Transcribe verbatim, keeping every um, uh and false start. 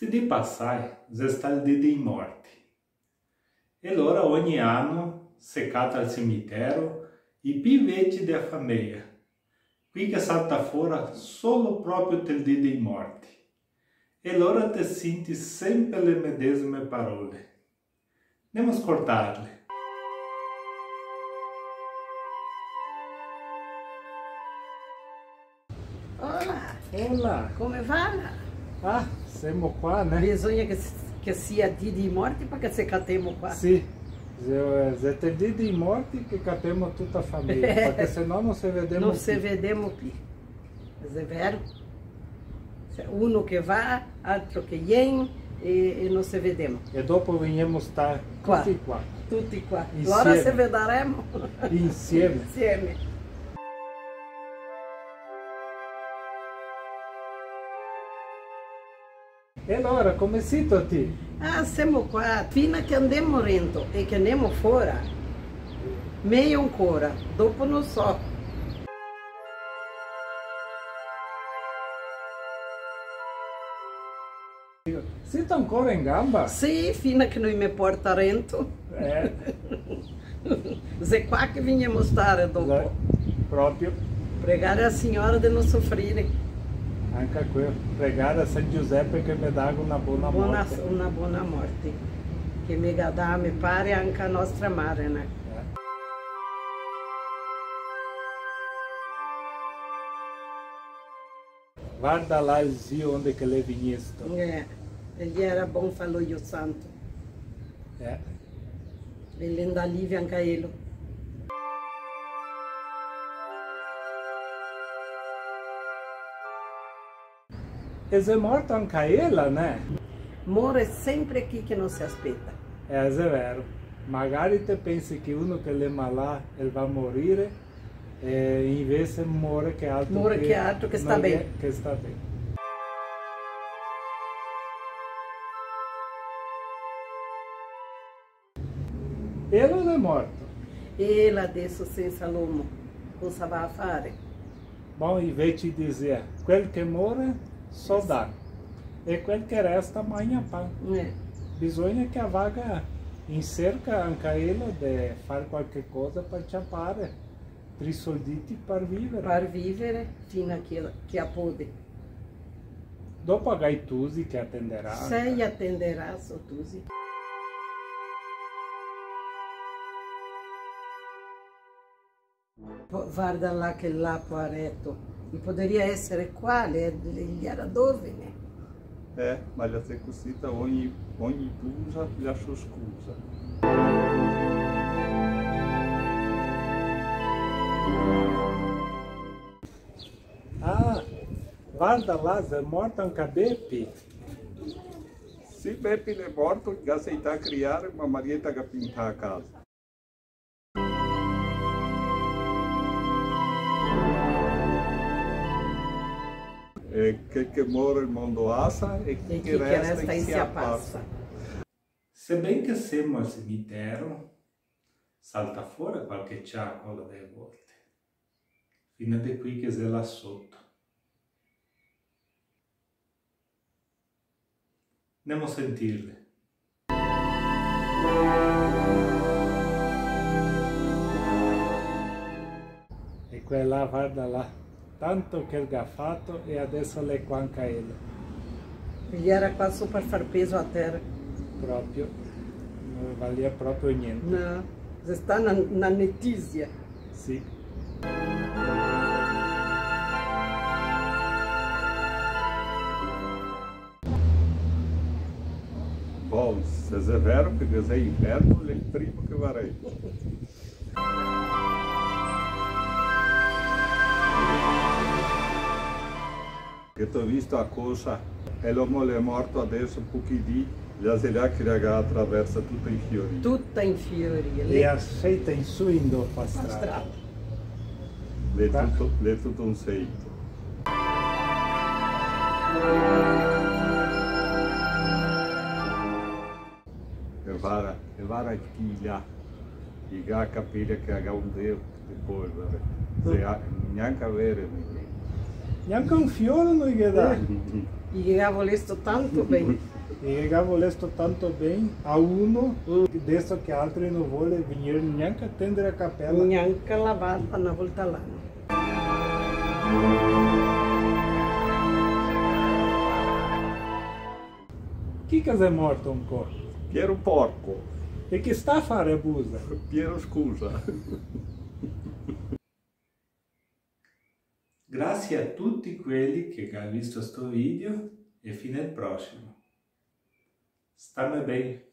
Sti dì pasai xe stà el dì dei morti. E lora ogni ano se cata al cimitero i pi veci de a fameja, quei che salta fora solo proprio tel dì dei morti. E lora te sinti sempre le medesime parole. Ndemo a scoltarle. Hola. Hola. Come va? Ah, semo qua, né? Bisogna che s-, che sia dì dei morti parché se catemo qua. Sì, xe, xe tel dì dei morti che catemo tuta a fameja, parché se no no se vedemo pi. No se vedemo pi. Xe vero? Cioè, uno che va, altro che vien e, e no se vedemo. E dopo vegnemo star qua. Tuti qua. Tuti qua. Insieme. Alora se vedaremo. Insieme. Insieme. E alora, come sito ti? Ah, semo qua, fina che ndemo rento e che ndemo fora. Mejo ancora, dopo no so. Sito ancora in gamba? Sì, fina che no i me porta rento. Eh. Xe qua che vegnemo stare dopo. Xe, proprio. Pregare a Signora de no sofrire. Anca queo. Pregare a San Giusepe che me daga una bona morte. Bona, una bona morte. Che me ga dà a me pare e anca a nostra mare, né? Eh. Varda là el zio onde che l'è vignesto. Eh, el gera bon far l'oio santo. Eh. E l'è ndà lì anca elo. E xe morta anca ela, né? More sempre chi che no se speta. Eh, xe vero. Magari te pensi che uno che l'è malà el va morire, e invese more che altro. More che, che altro, che sta ben. Che sta ben. Elo l'è morto. E ela deso sensa l'omo, cosa va a fare? Bon, i veci dizea, quel che more, so dà, e quel che resta, magna pan. Eh. Bisogna che a vaga in serca anca ela de far qualche cosa par ciapare tri solditi par vivere. Par vivere fina che, che a pode. Dopo a ga i tusi che a tenderà. Sì, a tenderà, so tusi. Po-, varda là che là, poareto. Poderia esare qua, le, le, gera dove, né? Eh, ma la xe cusita, ogni, ogni tusa la so scusa. Ah, varda là, xe morto anca Bepi. Sì, Bepi l'è morto, ga seità a criare, ma Marieta ga pintà a casa. E chi che more el mondo asa, e chi che resta in sia pasa. Seben che semo al cimitero, salta fora qualche ciacola dele volte, fina de quei che xe là soto. Ndemo sentirle. E quela, varda là, tanto che el ga fato e adeso l'è qua anca ela. El gera qua su par far peso a tera. Proprio. No valea proprio gnente. No, xe sta na, na netisia. Sì. Bon, se xe vero che ghe xe inferno, l'è el primo che varei. Che te go visto a cosa, e l'omo l'è morto adeso pochi dì, la xe là che la ga traversa tuta in fiori. Tuta in fiori. E a seita in su in do pa strada. L'è tuto, l'è tuto un seito. E vara, e vara chi là, i ga a capela che a ga un deo de polvare. Xe a-, gnanca vere, gnanca un fior no i ghe dà. Eh. I ga volesto tanto ben. I ga volesto tanto ben a uno, deso che altri no vol vegnir gnanca a tender a capela. Gnanca lavar na volta l'ano. Chi che xe morto ancora? Piero Porco. E chi sta a fare a busa? Piero Scusa. Grasie a tuti quei che ga visto sto video e fin al prosimo. Stame ben.